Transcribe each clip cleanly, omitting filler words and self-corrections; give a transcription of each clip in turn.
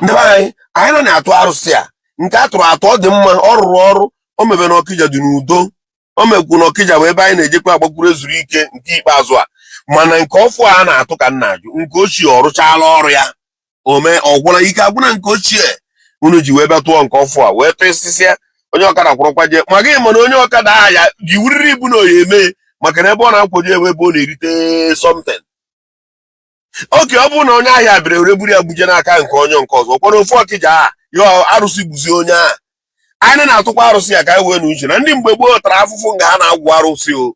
Ndị be anyị, anyị na-atụ arụsị a nke a tụrụ atụ, ọ dị mma, ọ rụrụ ọrụ o mebe na Ọkịja dị n'udo. O mekwu na Ọkịja bụ ebe anyị na-ejekwa agbakwuru ezuru ike nke ikpeazụ a. Mana nke ọfụ a na-atụ ka nna ajụ, nke ochie ọ rụchaala ọrụ ya? Ome ọ gwụla ike agwụna nke ochie unu ji wee bịa tụọ nke ọfụ a, wee tụsịsịa onye ọkada kwụrụkwa jee ma gị? Mana onye ọkada ahụ ya ji wuriri ibu na oyi eme, maka na ebe ọ na-akwoje ebe ebe ọ na-erite something. Oke ọ bụrụ na onye ahịa bịara were buru ya buje n'aka nke onye nke ọzọ kwara ofu Ọkịja a ya arụsị gbuzie onye ahụ. Anyị na-atụkwa arụsị ya ka anyị wee na uche na ndị mgbe gboo tara afụfụ nga ha na-agwụ arụsị o.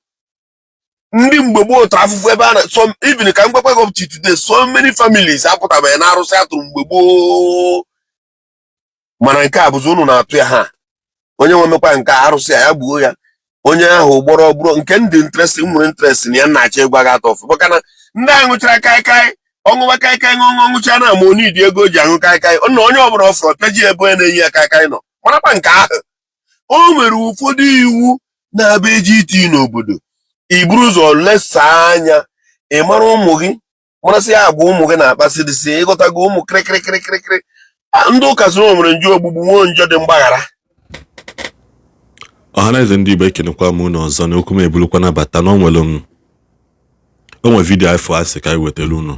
Ndị mgbe gboo tara afụfụ ebe a na some, even ka m gwakwa gị, up to today, so many families apụtabeghị na arụsị atụrụ mgbe gboo. Mana nke a bụzi unu na-atụ ya ha, onye nwe mekwa nke a arụsị a ya gbuo ya, onye ahụ gbọrọ gburo nke ndị interest nwere interest na ya na-achọ ịgwa gị atọ ọfụ, maka na ndị ahụ ṅụchara kaikai, ọṅụwa kaikai, ṅụṅụ ṅụcha na ama onidi ego o ji aṅụ kaikai na onye ọbụla ọ fọrọ peji ebe onye na-enye ya kaikai nọ. Marakwa nke ahụ, o nwere ụfọdụ iwu na-abịa eji iti n'obodo. I buru ụzọ lesaa anya, ị mara ụmụ gị, marasị ya agwa ụmụ gị na-akpasị dịsị ịghọtago ụmụ kịrịkịrịkịrịkịrị. Ndị ụka sị na o nwere njọ ogbugbu, nwee njọ dị mgbaghara. Ọhaneze ndị Igbo, ekenekwa m unu ọzọ na okwu m ebulukwa nabata na o nwere m o nwere video afọ asị ka anyị wetara unu.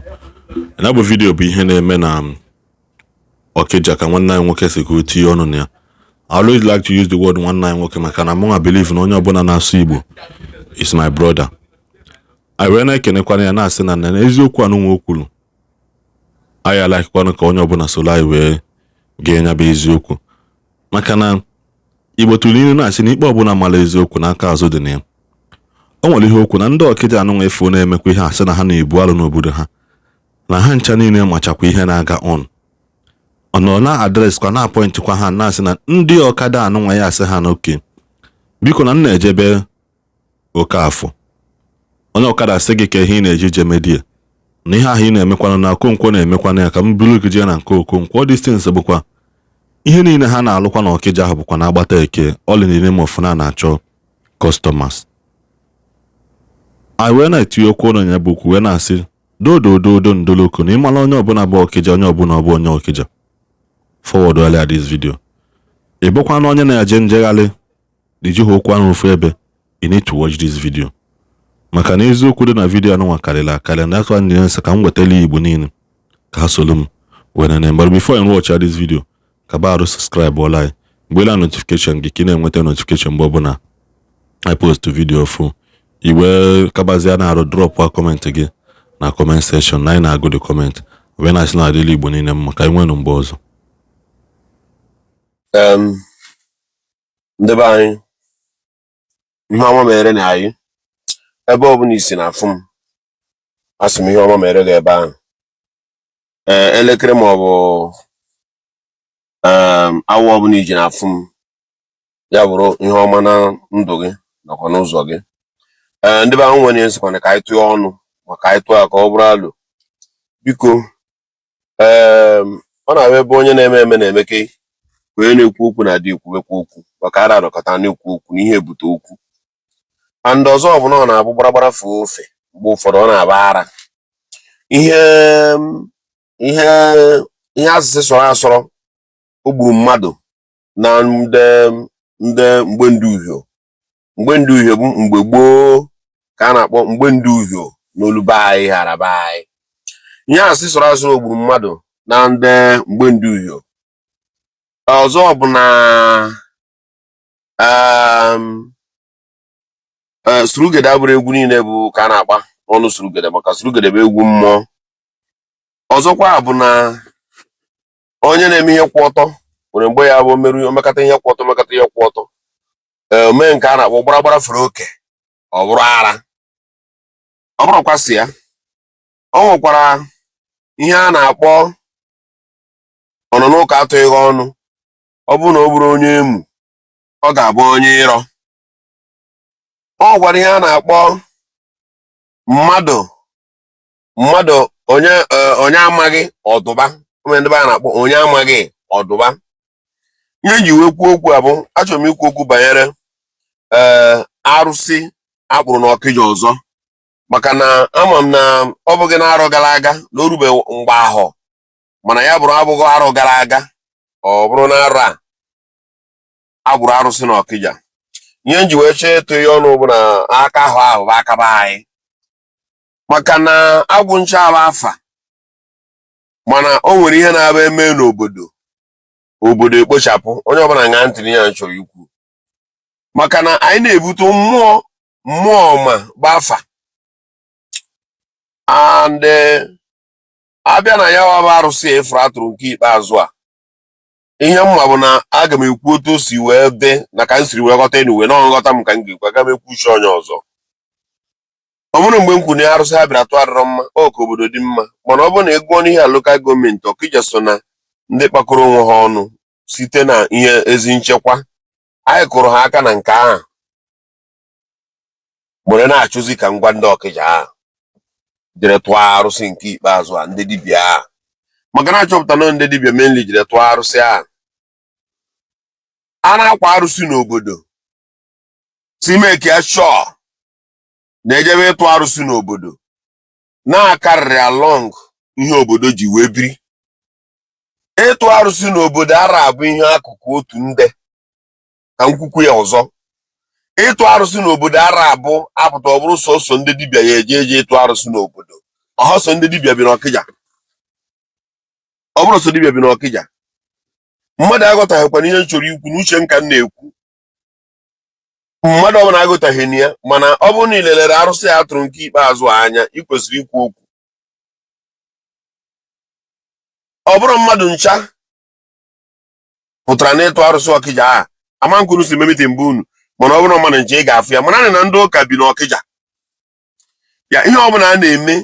Ya bụ video bụ ihe na-eme na Ọkịja, ka nwanne anyị nwoke si ka o tinye ọnụ na ya. I always like to use the word nwanne anyị nwoke, maka na mụnwa believe na onye ọbụla na-asụ Igbo is my brother. Anyị wee na-ekenekwana ya, na-asị na eziokwu anụnwa o kwuru, anyị alakịkwanụ ka onye ọbụla soro anyị wee gee ya bụ eziokwu, maka na Igbo tụrụ ilu na-asị na ikpe ọbụla mara eziokwu n'aka azụ dị na ya. O nwere ihe okwu na ndị Ọkịja anụnwa efu na-emekwa ihe asị na ha na-ebu alụ n'obodo ha, na ha ncha niile machakwa ihe na-aga on. Ọ nọ na address kwa na appointkwa ha, na-asị na ndị ọkada anụnwa ya asị ha na oke biko na m na-ejebe Okafọ, onye ọkada sị gị ka ihe ị na-eje ije medie na ihe ahụ ị na-emekwanụ na Okonkwo na-emekwanụ ya, ka m buru gị jee na nke Okonkwo. Distance bụkwa ihe niile ha na-alụkwa na Ọkịja ahụ bụkwa na agbata eke, all in the name of na na-achọ customers. Anyị wee na-etinye okwu ọnụ ya bụ okwu, wee na-asị dodododo ndoloko na ịmara onye ọbụla bụ Ọkịja, onye ọbụla ọ bụ onye Ọkịja, forward earlier this video. Ị bụkwa na onye na-eje njegharị iji ha okwu ahụ ofu ebe, you need to watch this video, maka na eziokwu dị na video anụnwa karịrị akarị. Na atụ anyị nsị ka m wetara Igbo niile ka ha soro m wee nene. But before you watch this video, ka ba arụ subscribe ọla anyị, mgbe ịla notification gị ka ị na-enweta notification mgbe ọbụla I post video fụ iwe. Kabazie na arụ drop kwa comment gị na comment section, na anyị na-agụ the comment, wee na-asị na adịla Igbo niile mma. Ka anyị nweenụ mgbe ọzọ. Ndị be anyị, ihe ọma mere na anyị ebe ọbụla isi na-afụ m, asị m ihe ọma mere gị ebe ahụ. Ee, elekere maọbụ awa ọbụla iji na-afụ m, ya bụrụ ihe ọma na ndụ gị nakwa n'ụzọ gị. Ee, ndị be ahụ nwere nsikwana ka anyị tụọ ọnụ, maka anyị tụọ ya ka ọ bụrụ alụ. Biko, ee, ọ na-abụ ebe onye na-eme eme na-emeke ka onye na-ekwu okwu na-adị ekwubekwa okwu, maka ara arọkọta na-ekwu okwu na ihe ebute okwu. And ọzọ bụ na ọ na-abụ gbaragbara fee ofe, mgbe ụfọdụ ọ na-aba ara ihe ihe ihe asịsị sọrọ asọrọ o gburu mmadụ na ndị mgbe ndị uhio, mgbe ndị uhio bụ mgbe gboo ka a na-akpọ mgbe ndị uhio n'olu be anyị ghara be anyị. Ihe asị sọrọ asọrọ o gburu mmadụ na ndị mgbe ndị uhio. Ọzọ bụ na surugede abụrụ egwu niile bụ ka a na-agba n'ọnụ surugede, maka surugede bụ egwu mmụọ. Ọzọkwa bụ na onye na-eme ihe kwụ ọtọ nwere mgbe ya bụ merụ omekata ihe kwụ ọtọ, mekata ihe kwụ ọtọ, ee, omee nke a na-akpọ gbaragbara fere oke, ọ bụrụ ara. Ọ bụrụkwa si ya, o nwekwara ihe a na-akpọ ọnọ n'ụka atụghị ọnụ. Ọ bụrụ na ọ bụrụ onye emu, ọ ga-abụ onye ịrọ. Ọ nwekwara ihe a na-akpọ mmadụ mmadụ onye onye amaghị ọdụba. O nwere ndị be a na-akpọ onye amaghị ọdụba. Ihe nji wee kwuo okwu a bụ achọrọ m ikwu okwu banyere arụsị akpụrụ n'Ọkịja ọzọ, maka na ama m na ọ bụghị n'arọ gara aga na o rube mgbe ahụ. Mana ya bụrụ abụghị arụ gara aga, ọ bụrụ na arụ a agbụrụ arụsị na Ọkịja. Ihe m ji wee chọọ ịtụ ya ọnụ bụ na aka ahụ ahụ bụ aka be anyị, maka na agwụ ncha bụ afa. Mana o nwere ihe na-abịa eme n'obodo, obodo ekpochapụ. Onye ọbụla ṅaa ntị n'ihe a chọrọ ikwu, maka na anyị na-ebute mmụọ, mmụọ ma bụ afa. And abịa na ya bụ arụsị efuru atụrụ nke ikpeazụ a, ihe mma bụ na aga m ekwu otu o si wee dị na ka m siri wee ghọta. Enuwe na nghọta m ka m ga-ekwu, aga m ekwu uche onye ọzọ. Ọ bụrụ mgbe m kwuru na arụsị ha bịara tụọ adịrọ mma, ọ ka obodo dị mma. Mana ọ bụrụ na ị gụọ n'ihe a, local government Ọkịja so na ndị kpakọrọ onwe ha ọnụ site na ihe ezi nchekwa. Anyị kụrụ ha aka na nke ahụ, were na-achụzi ka ngwa ndị Ọkịja ahụ jere tụọ arụsị nke ikpeazụ a, ndị dibịa ahụ, maka na achọpụta na ndị dibịa mainly jere tụọ arụsị ahụ. A na-akwa arụsị n'obodo, si make ya sure na-ejebe ịtụ arụsị n'obodo na-akarịrị along ihe obodo ji wee biri. Ịtụ arụsị n'obodo ara abụ ihe akụkụ otu nde ka nkwukwu ya ọzọ. Ịtụ arụsị n'obodo ara abụ apụta, ọ bụrụ sọsọ ndị dibịa ya eje eje ịtụ arụsị n'obodo. Ọha sọ ndị dibịa bi n'Ọkịja, ọ bụrụ sọ dibịa bi n'Ọkịja. Mmadụ aghọtaghịkwana ihe m chọrọ ikwu n'uche m ka m na-ekwu. Mmadụ ọbụla aghọtaghị na ya, mana ọ bụrụ na ị lelere arụsị a tụrụ nke ikpeazụ a anya, ị kwesịrị ikwu okwu. Ọ bụrụ mmadụ ncha pụtara n'ịtụ arụsị Ọkịja a, ama nkunu si memite mbụ unu, mana ọ bụrụ mmadụ nche, ị ga-afụ ya. Mana na ndị ụka bi n'Ọkịja ya, ihe ọbụla a na-eme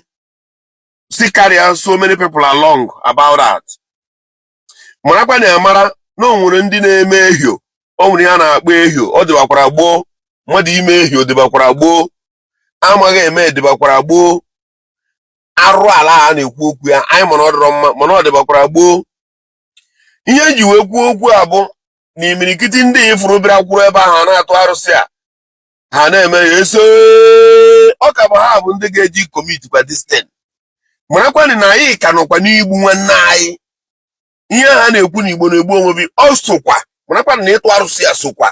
si karịa so many people along about that. Marakwa na amara na o nwere ndị na-eme ehio. O nwere ihe a na-akpọ ehio, ọ dịbakwara gboo. Mmadụ ime ehio dịbakwara gboo, amaghị eme dịbakwara gboo. Arụ ala a na-ekwu okwu ya, anyị mana ọ dịrọ mma, mana ọ dịbakwara gboo. Ihe eji wee kwuo okwu a bụ na imirikiti ndị ifuru bịara kwuru ebe ahụ a na-atụ arụsị a, ha na-eme ya eso. Ọ ka bụ ha bụ ndị ga-eji commit kwa this thing. Marakwanị na anyị ka nọkwa n'igbu nwanne anyị. Ihe ha na-ekwu na Igbo na-egbu onwe gị, ọ sokwa. Marakwanị na ịtụ arụsị a sokwa,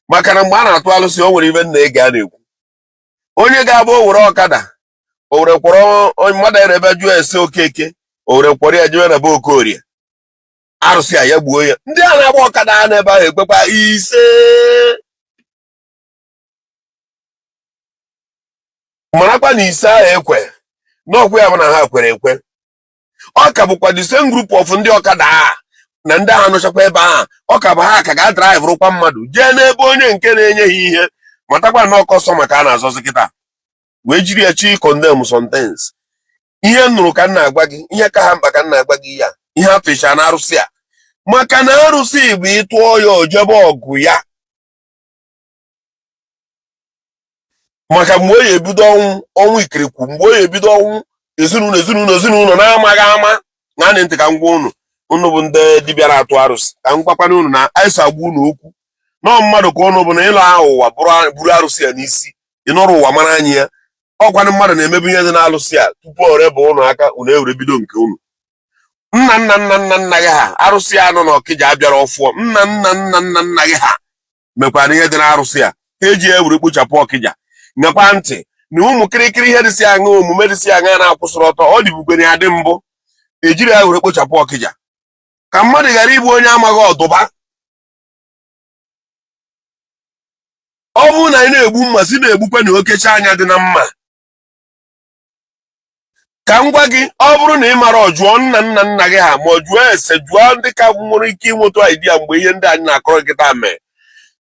maka na mgbe a na-atụ arụsị, o nwere ibe nna ege a na-ekwu. Onye ga-abụ o were ọkada, o were kwọrọ mmadụ ere ebe jụọ ese Okeke, o were kwọrọ ya jewe na be Okorie, arụsị a ya gbuo ya. Ndị a na-agba ọkada a n'ebe ahụ ekwekwa ise. Marakwa na ise ahụ ekwe n'ọkwa ya bụ na ha kwere ekwe. Ọ ka bụkwa the same group of ndị ọkada a na ndị ahụ nọchakwa ebe ahụ. Ọ ka bụ ha ka ga-adraịvụrụkwa mmadụ jee n'ebe onye nke na-enye ha ihe. Matakwa na ọkọ maka a na-azọzi kịta wee jiri ya chi condemn sometimes. Ihe m nụrụ ka m na-agwa gị, ihe ka ha mkpa ka m na-agwa gị ya. Ihe atụcha na arụsị a, maka na arụsị bụ ịtụọ ya ojebe ọgụ ya, maka mgbe o ya ebido ọnwụ, ọnwụ ikirikwu, mgbe o ya ebido ọnwụ ezinụlọ, ezinụlọ, ezinụlọ na-amaghị ama. Naanị ntị ka m gwa unu, unu bụ ndị dibịa na-atụ arụsị, ka m gwakwana unu na anyị so agwa unu okwu nọọ mmadụ ka unu bụ na ịlụ ahụ ụwa buru arụsị ya n'isi, ịnọrọ ụwa mara anyị ya. Ọkwanụ mmadụ na-emebu ihe dị n'alụsị a tupu o reba ụnụ aka, unu ewere bido nke unu. Nna nna nna nna nna gị ha, arụsị a nọ n'Ọkịja abịara ọfụọ. Nna nna nna nna nna gị ha mekwara ihe dị n'arụsị a, ha eji ya ewere kpochapụ Ọkịja. Nyekwa ntị na ụmụ kịrịkịrị ihe dịsị aṅa, omume dịsị aṅa na-akwụsịrị ọtọ, ọ dịbugoro ya dị mbụ, ejiri ya were kpochapụ Ọkịja, ka mmadụ ghara ịbụ onye amaghị ọdụba. Ọ bụrụ na anyị na-egbu mma, si na-egbukwa na okecha anya dị na mma. Ka m gwa gị, ọ bụrụ na ị mara, ọ jụọ nna nna nna gị ha, ma ọ jụọ ese, jụọ ndị ka nwere ike inweta idea mgbe ihe ndị anyị na-akọrọ gị taa mee.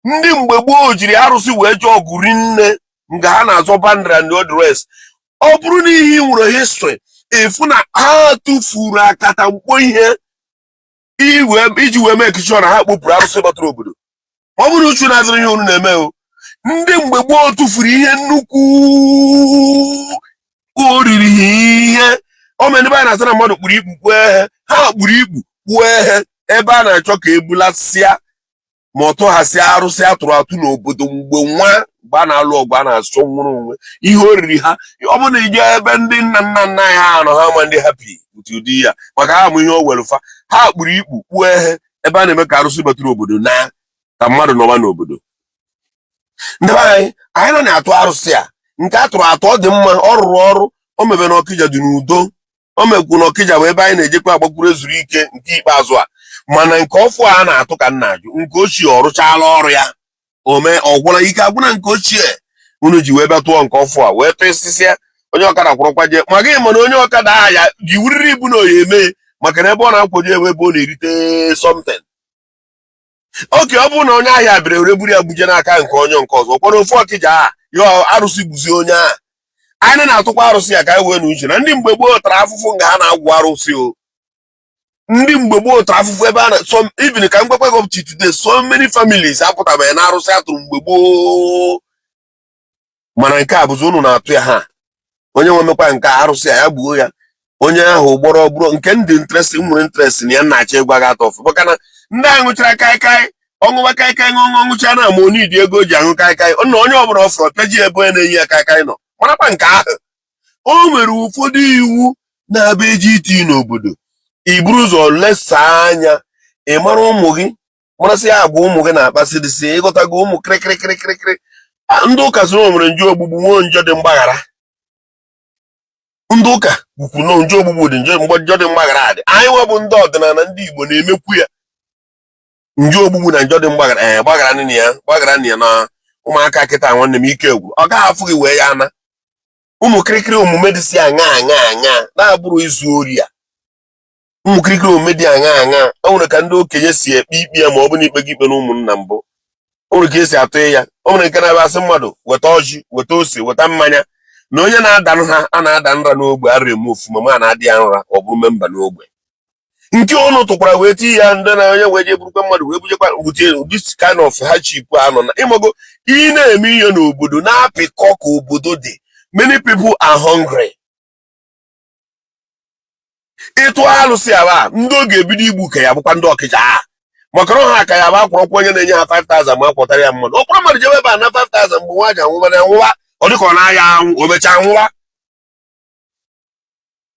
Ndị mgbe gboo jiri arụsị wee jụọ ọgụ rinne nga ha na-azọ boundary and all the rest. Ọ bụrụ na ihe nwere history efu na ha tụfuru akata mkpo ihe iji wee make sure na ha kpopụrụ arụsị batara obodo. Ọ bụrụ uchu na-adịrị ihe unu na-eme o, ndị mgbe gboo tụfuru ihe nnukwu oriri ihe o mere. Ndị be anyị na-asị na mmadụ kpuru ikpu kwuo ehe, ha kpuru ikpu kwuo ehe ebe a na-achọ ka ebulasịa ma ọ tụghasịa arụsị atụrụ atụ n'obodo mgbe nwa Mgbe a na-alụ ọgụ, a na-asọ nwere onwe ihe oriri ha. Ọ bụrụ na ije ebe ndị nna nna nna anyị ha nọ, ha ma ndị happy with ụdị ya, maka ha mụ ihe o were fa. Ha kpuru ikpu kpuo ehe ebe a na-eme ka arụsị batụrụ obodo na ka mmadụ nọba n'obodo. Ndị be anyị, anyị nọ na-atụ arụsị a. Nke a tụrụ atụ, ọ dị mma, ọ rụrụ ọrụ. O mebe na Ọkịja dị n'udo. O mekwu na Ọkịja bụ ebe anyị na-ejekwa agbakwuru ezuru ike nke ikpeazụ a. Mana nke ọfụ a na-atụ, ka m na-ajụ, nke ochie ọ rụchaala ọrụ ya? O mee ọ gwụla ike agwụna nke ochie unu ji wee bịa tụọ nke ọfụ a, wee tụsịsịa onye ọkada kwụrụkwa jee ma gị? Mana onye ọkada ahụ ya ji wuriri ibu na oyi eme, maka na ebe ọ na-akwado ebe ọ na-erite something. Oke ọ bụrụ na onye ahịa bịara were buru ya buje n'aka nke onye nke ọzọ kwara ofu Ọkịja a ya arụsị gbuzie onye ahụ. Anyị na-atụkwa arụsị ya ka anyị wee na uche na ndị mgbe gboo tara afụfụ nga ha na-agwụ arụsị o. Ndị mgbe gboo tara afụfụ ebe a na some, even ka m gwakwa gị, up to today, so many families apụtabeghị na arụsị atụrụ mgbe gboo. Mana nke a bụzi unu na-atụ ya ha. Onye nwe mekwa nke arụsị a, ya gbuo ya. Onye ahụ gbọrọ gburu nke ndị interest nwere interest na ya na-achọ ịgwa gị atọ ọfụ, maka na ndị ahụ ṅụchara kaikai, ọṅụwa kaikai, ṅụṅụ ọṅụcha na ama onye idi ego o ji aṅụ kaikai na onye ọbụla ọ fọrọ peji ebe onye na-enye ya kaikai nọ. Marakwa nke ahụ, o nwere ụfọdụ iwu na-abịa eji iti n'obodo. I buru ụzọ lesaa anya, ị mara ụmụ gị, marasị ya agwa ụmụ gị na-akpasị dịsị. Ịghọtago? Ụmụ kịrịkịrịkịrịkịrị. Ndị ụka sị na o nwere njọ ogbugbu, nwee njọ dị mgbaghara. Ndị ụka kwukwu na njọ ogbugbu dị, njọ njọ dị mgbaghara dị. Anyị nwa bụ ndị ọdịnala, ndị Igbo, na-emekwu ya njọ ogbugbu na njọ dị mgbaghara. Ee, gbaghara nne ya, gbaghara nne ya. Na ụmụaka kịta, nwanne m, ike gwụ. Ọ gaghị afụ gị wee ya na ụmụ kịrịkịrị omume dịsị aṅa aṅa aṅa na-abụrụ izu ori a. Ụmụ kịrịkịrị omume dị aṅa aṅa o nwere ka ndị okenye si ekpe ikpe ya, ma ọ bụ na ikpe gị ikpe na ụmụnna mbụ, o nwere ka esi atụ ya. O nwere nke na-abịa asị mmadụ weta ọjị, weta ose, weta mmanya, na onye na-ada nha a na-ada nra n'ogbe ara eme ofuma, ma na-adị ya nra, ọ bụrụ member n'ogbe nke ụnụ tụkwara wee tinye ya. Ndị na onye wee jee burukwa mmadụ wee bujekwa wute this kind of hardship a nọ na ịmago. Ị na-eme ihe n'obodo na-apịkọ ka obodo dị. Many people are hungry. Ịtụ alụsị aba, ndị ọ ga-ebido igbu ka ya bụkwa ndị Ọkịja a, maka na ha ka ya bụ akwụrọkwa onye na-enye ha 5000 ma akwọtara ya mmadụ. Ọ kpọrọ mmadụ jebe ebe a na 5000 mgbe nwa ji anwụba na anwụwa, ọ dịka ọ na-aya anwụ, o mechaa nwụwa.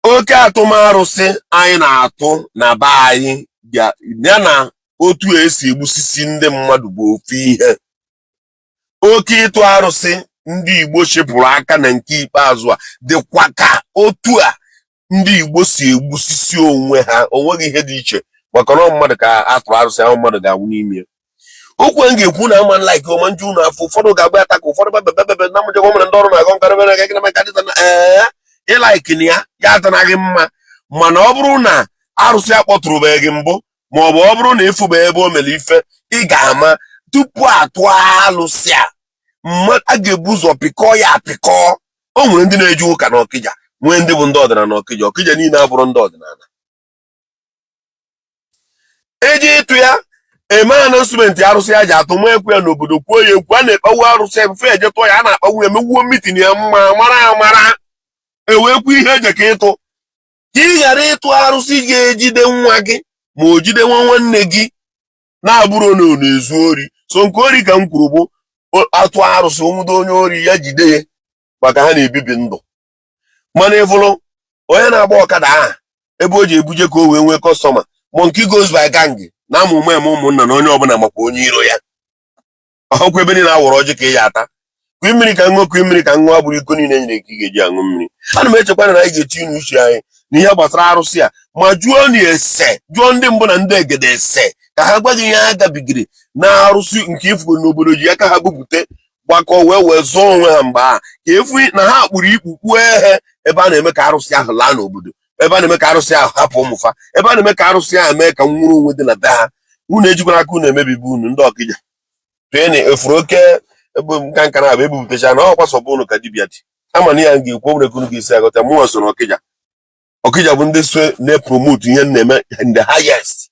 Oke atụmarụsị anyị na-atụ na be anyị ya na otu esi egbusisi ndị mmadụ bụ ofu ihe. Oke ịtụ arụsị ndị Igbo chịpụrụ aka na nke ikpeazụ a dịkwa ka otu a ndị Igbo si egbusisi onwe ha. Onweghị ihe dị iche, maka na mmadụ ka atụrụ arụsị ahụ, mmadụ ga-anwụ n'ime ya. Okwu m ga-ekwu na ama like ọma nju unu afọ. Ụfọdụ ga-agba ya ka ụfọdụ bebebebe na mjekwa nwere ndị ọrụ na-agọ nkarị mere ga maka dịta na ee ịlike na ya ya atanaghị mma. Mana ọ bụrụ na arụsị akpọtụrụbeghị gị mbụ, ma ọ bụ ọ bụrụ na ịfụbe ebe o mere ife, ị ga-ama tupu atụ alụsị a, a ga-ebu ụzọ pịkọọ ya apịkọọ. O nwere ndị na-eje ụka n'Ọkịja, nwee ndị bụ ndị ọdịnala n'Ọkịja. Ọkịja niile abụrụ ndị ọdịnala. Eji ịtụ ya eme announcement arụsị ya ji atụ ma ekwu ya n'obodo, kwuo ya ekwu. A na-ekpawu arụsị efe eje tụọ ya, a na-akpawu ya, emewuo meeting ya mma mara ya mara, ewee kwu ihe eje ka ịtụ, ka ị ghara ịtụ arụsị ga-ejide nwa gị, ma o jide nwa nwanne gị na-abụrụ na ọ na-ezu ori. So nke ori ka m kwuru bụ atụ arụsị onwudo onye ori, ya jide ya, maka ha na-ebibi ndụ. Mana ịfụrụ onye na-agba ọkada ahụ ebe o ji ebuje ka o wee nwee customer, monkey goes by gang na ama ụmụ eme ụmụnna na onye ọbụla makwa onye iro ya. Ọkwa ebe niile awọrọ ọjị ka ị ya ata kui mmiri ka ṅụọ, kui mmiri ka ṅụọ, abụrụ iko niile nyere ka ị ga-eji aṅụ mmiri. Ana m echekwa na anyị ga-eti unu uche anyị n'ihe gbasara arụsị a, ma jụọ na ese, jụọ ndị mbụ na ndị egede ese, ka ha gwa gị ihe ha gabigiri na arụsị nke ifugo n'obodo ji aka ha bupụta gbakọ wee wee zụọ onwe ha mgbe a, ka efu na ha kpuru ikpu kpuo ehe ebe a na-eme ka arụsị ahụ laa n'obodo, ebe a na-eme ka arụsị ahụ hapụ ụmụfa, ebe a na-eme ka arụsị ahụ mee ka nwere onwe dị na be ha. Unu ejikwara aka unu emebibi unu. Ndị Ọkịja tụọ efuru oke ebe nka nka na-abụ ebupụtacha na ọkwa sọbụ unu ka dibịa dị ama na ya ga-ekwu nwere unu ga-esi aghọta. Mụnwa so na Ọkịja. Ọkịja bụ ndị so na-epromote ihe m na-eme in the highest.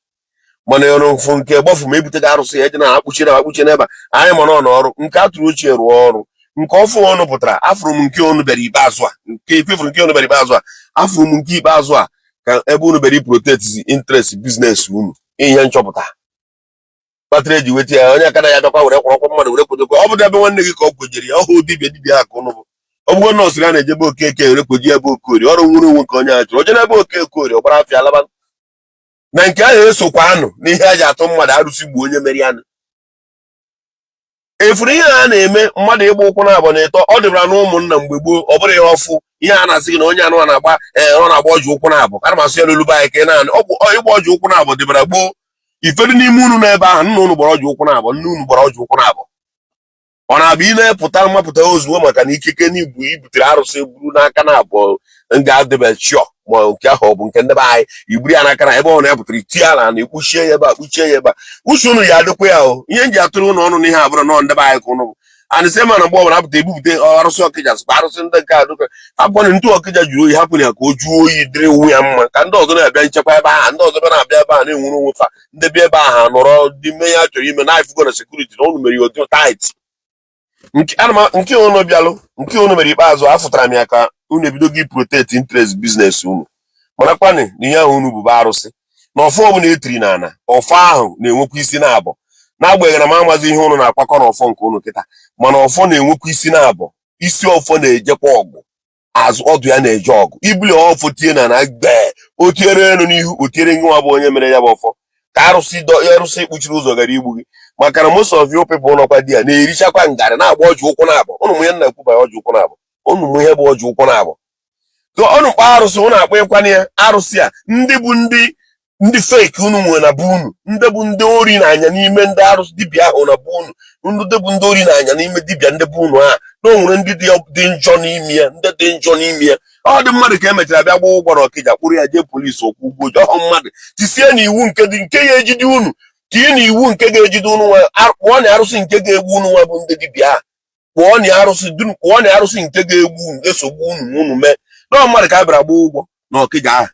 Mana ọrụ mfụ nke gbafu ma ebute gị arụsị ya eji na akpụchiri akpụchi n'ebe a anyị ma nọ n'ọrụ nke atụrụ ochie rụọ ọrụ nke ọfụ ọnụ pụtara. Afụrụ m nke ọnụ bịara ikpeazụ a, nke ekwefuru nke ọnụ bịara ikpeazụ a. Afụrụ m nke ikpeazụ a ka ebe unu bịara iprotect interest business unu. Ihe nchọpụta. Kpatara eji weta ya, onye aka na ya bịakwa were kwọrọkwa mmadụ were kwedokwa. Ọ bụ ebe nwanne gị ka ọ kwejere ya. Ọhụ dibịa dibịa akụ ụnụ bụ ọ bụgo nọọsụ ya na-ejebe Okeke were kweji ebe Okorie ọrụ nwere onwe nke onye a chọrọ oje n'ebe Okeke Orie ọgbara afịa alaba na nke ahụ. Esokwa anụ n'ihe a ji atụ mmadụ arụsị gbuo onye mere ya nụ. Efuru ihe a na-eme mmadụ ịgba ụkwụ na abụ na ịtọ, ọ dịbara na ụmụnna mgbe gboo. Ọ bụrụ ya ọfụ ihe a na-asị gị na onye anụ a na-agba, ee, ọ na-agba ọjị ụkwụ na abụ. Ana m asụ ya n'olu be anyị ka ị na-anụ. Ọ bụ ịgba ọjị ụkwụ na abụ dịbara gboo. Ifedu n'ime unu n'ebe ahụ, nna unu gbara ọjị ụkwụ na abụ, nne unu gbara ọjị ụkwụ na abụ. Ọ na-abụ ị na-epụta mmapụta ozugbo maka na ikike n'ibu ibutere arụsị buru n'aka na abụọ nga adịbe chio, ma nke ahụ ọ bụ nke ndị be anyị iburu ya n'aka na ebe ọ na-epụtara itinye ala na ekpuchie ya ebe a, kpuchie ya ebe a. Uche unu ya adịkwa ya o. Ihe nji atụrụ unu ọnụ n'ihe abụrụ nọ ndị be anyị ka unu bụ and sị ma na mgbe ọbụla apụta ebupụte arụsị Ọkịja, sịkwa arụsị ndị nke adụka hapụkwana ntụ Ọkịja jụrụ oyi, hapụrụ ya ka o juo oyi, dịrị onwe ya mma, ka ndị ọzọ na-abịa nchekwa ebe ahụ, ndị ọzọ bịa na-abịa ebe a na-enwere onwe fa. Ndị bịa ebe ahụ nọrọ dị mee ya chọrọ ime na ifugo na security na unu mere ya otu tight. Nke ana m nke unu bịalụ, nke unu mere ikpeazụ, afụtara m ya ka unu ebido gị protect interest business unu. Marakwanị na ihe ahụ unu bụbu arụsị na ọfọ ọbụla etiri n'ala, ọfọ ahụ na-enwekwa isi na-abọ. N'agbanyeghị na m amazi ihe unu na-akwakọ n'ọfọ nke unu kịta, mana ọfọ na-enwekwa isi na-abọ. Isi ọfọ na-ejekwa ọgụ, azụ ọdụ ya na-eje ọgụ. Ibuli ọfọ tie na na gbee, o tiere elu n'ihu, o tiere nwa bụ onye mere ya bụ ọfọ ka arụsị arụsị kpuchiri ụzọ gara igbu gị, maka na most of you people nọkwa di ya na-erichakwa ngarị, na-agba ọjị ụkwụ na-abọ. Ụnụ mụ ihe nna ekwu banye ọjị ụkwụ na-abọ, ụnụ mụ ihe bụ ọjị ụkwụ na-abọ. So ọnụ kpọ arụsị, ụnụ akpọ ịkwana ya arụsị a. Ndị bụ ndị fake unu nwere na be unu, ndị bụ ndị ori na-anya n'ime ndị arụsị dibịa ahụ na be unu, ndị bụ ndị ori na-anya n'ime dibịa ndị be unu ha na o nwere ndị dị njọ n'ime ya, ndị dị njọ n'ime ya. Ọ dị mmadụ ka emechara bịa gbaa ụgwọ n'Ọkịja, kpụrụ ya jee polisi, okwu ụgwọ oji ọhụ mmadụ tisie na iwu nke dị nke ya ejide unu, tinye na iwu nke ga-ejide unu nwa. Kpụọ na arụsị nke ga-egbu unu nwa bụ ndị dibịa ahụ. Kpụọ na arụsị dunu, kpụọ na arụsị nke ga-egbu unu, ga-esogbu unu ma unu mee nọọ mmadụ ka a bịara gbaa ụgwọ n'Ọkịja ahụ.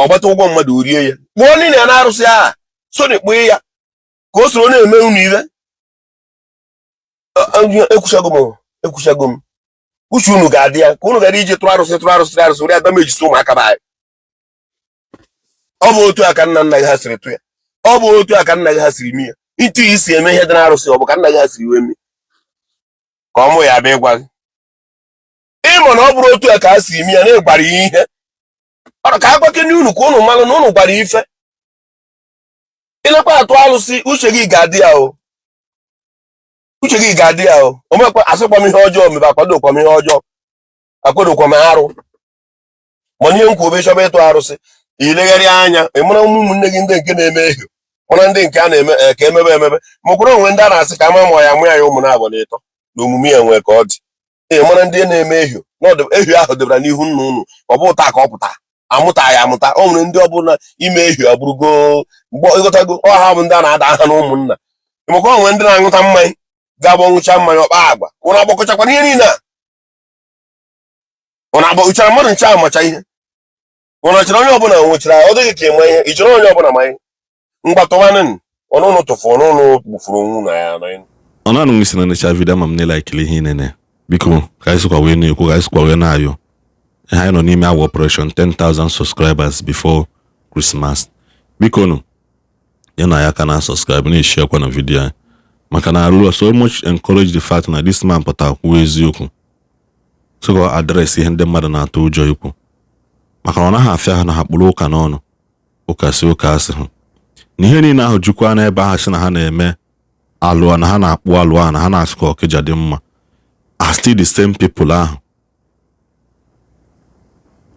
Ọ gbata ụgwọ mmadụ rie ya, kpụọ niile ya na arụsị ahụ so na kpụọ ya ka o soro na-eme unu ibe. Ekwuchago m, ekwuchago m. Uche unu ga-adị ya ka unu gara ije tụrụ arụsị, tụrụ arụsị, tụrụ arụsị, were ya damejisi ụmụaka be anyị. Ọ bụ otu a ka nna nna gị ha siri tụ ya, ọ bụ otu a ka nna gị ha siri mee ya. Ịtụ isi eme ihe dị n'arụsị, ọ bụ ka nna gị ha siri wee mee ka ọ mụ ya bịa ịgwa gị ịma na ọ bụrụ otu a ka ha si eme ya na ịgwara ya ihe ọ ka agwakene unu ka unu malụ na unu gwara ife. Ịnakwa atụ arụsị, uche gị ga-adị ya o, uche gị ga-adị ya o. Omekwa asịkwa m ihe ọjọọ mebe, akwadokwa m ihe ọjọọ, akwadokwa m arụ, mana ihe nkwu obe chọba ịtụ arụsị, ilegharịa anya, ị mara ụmụnne gị ndị nke na-eme ehio, mara ndị nke a na-eme ka emebe emebe, makwara onwe ndị a na-asị ka ama ma ya mụ ya ya ụmụ na-abụ na ịtọ na omume ya nwee ka ọ dị. Ee, mara ndị na-eme ehio na ehio ahụ debara n'ihu nna unu. Ọ bụ ụta ka ọ pụta amụta ya amụta. O nwere ndị ọbụla ime ehio abụrụgo mgbe ịghọtago ọha bụ ndị a na-ada aha na ụmụnna, maka onwe ndị na-aṅụta mmanya ga-abụ ọṅụcha mmanya ọkpa agwa. Ụnụ agbakọchakwana ihe niile a, ụnụ agbakọchara mmadụ nche amacha ihe ụnụ chọrọ. Onye ọbụla nwechara ọ dịghị ka ịma ihe ị chọrọ, onye ọbụla ma ihe mgbatọwanụ ọnụ ụnụ tụfu ọnụ ụnụ gbufuru onwe na ya na Ọ na-anụ isi na necha video ama m na ịlikili ihe nene. Biko, ka anyị sịkwa wee na-ekwu, ka anyị sịkwa wee na-ayọ ihe anyị nọ n'ime awa operation 10,000 subscribers before Christmas. Biko nụ, ya na ya ka na subscribe, na-esharekwa na video anyị, maka na arụ so much encourage the fact na this man pụtara kwuo eziokwu, so ka address ihe ndị mmadụ na-atụ ụjọ ikwu, maka na ọ naghị afịa ha na ha kpụrụ ụka n'ọnụ, ụka si ụka asị hụ na ihe niile ahụ jukwa n'ebe ahụ, sị na ha na-eme alụọ, na ha na-akpụ alụọ, na ha na-asị ka Ọkịja dị mma, are still the same people ahụ.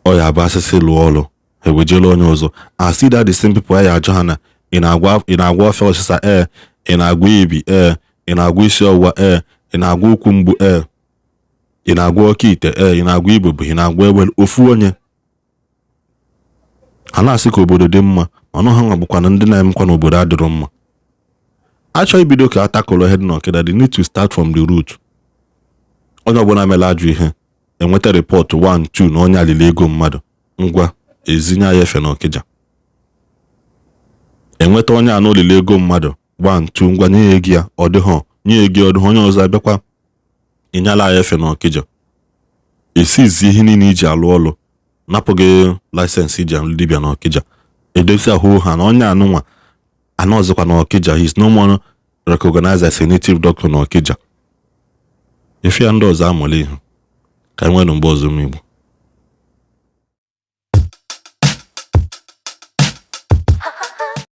Ọ ya bụ asịsị lụọ ọlụ ha ewejela onye ọzọ, are still that the same people. Ya ajụ ha na ị na-agwa ofe ọsịsa, ee, ị na-agwa ibi, ee, ị na-agwa isi ọwụwa, ee, ị na-agwa ụkwụ mgbu, ee, ị na-agwa oke ite, ee, ị na-agwa ibobo, ị na-agwa egbe. Ofu onye ha na-asị ka obodo dị mma, mana ha nwa bụkwana ndị na-emekwa na obodo adịrọ mma. Achọ ibido ka a takụlụ ihe dị n'Ọkịda, they need to start from the root. Onye ọbụla mere ajọ ihe, enweta report 1 2 na onye alili ego mmadụ, ngwa, ezinye ya efe n'Ọkịja. Enweta onye a na olili ego mmadụ 1 2, ngwa, nye ya ego ya, ọ dịghọ, nye ya ego ya, ọ dịghọ. Onye ọzọ abịakwa, ịnyala ya efe n'Ọkịja, esizi ihe niile iji alụ ọlụ, napụ gị license iji alụ dibịa n'Ọkịja, edozi ahụ ha na onye anụnwa. Anọzikwa na Ọkịja. He is no more recognized as a native doctor na Ọkịja. Ife ya ndị ọzọ amụla ihe ka anyị nwere mgbe ọzọ, ụmụ Igbo.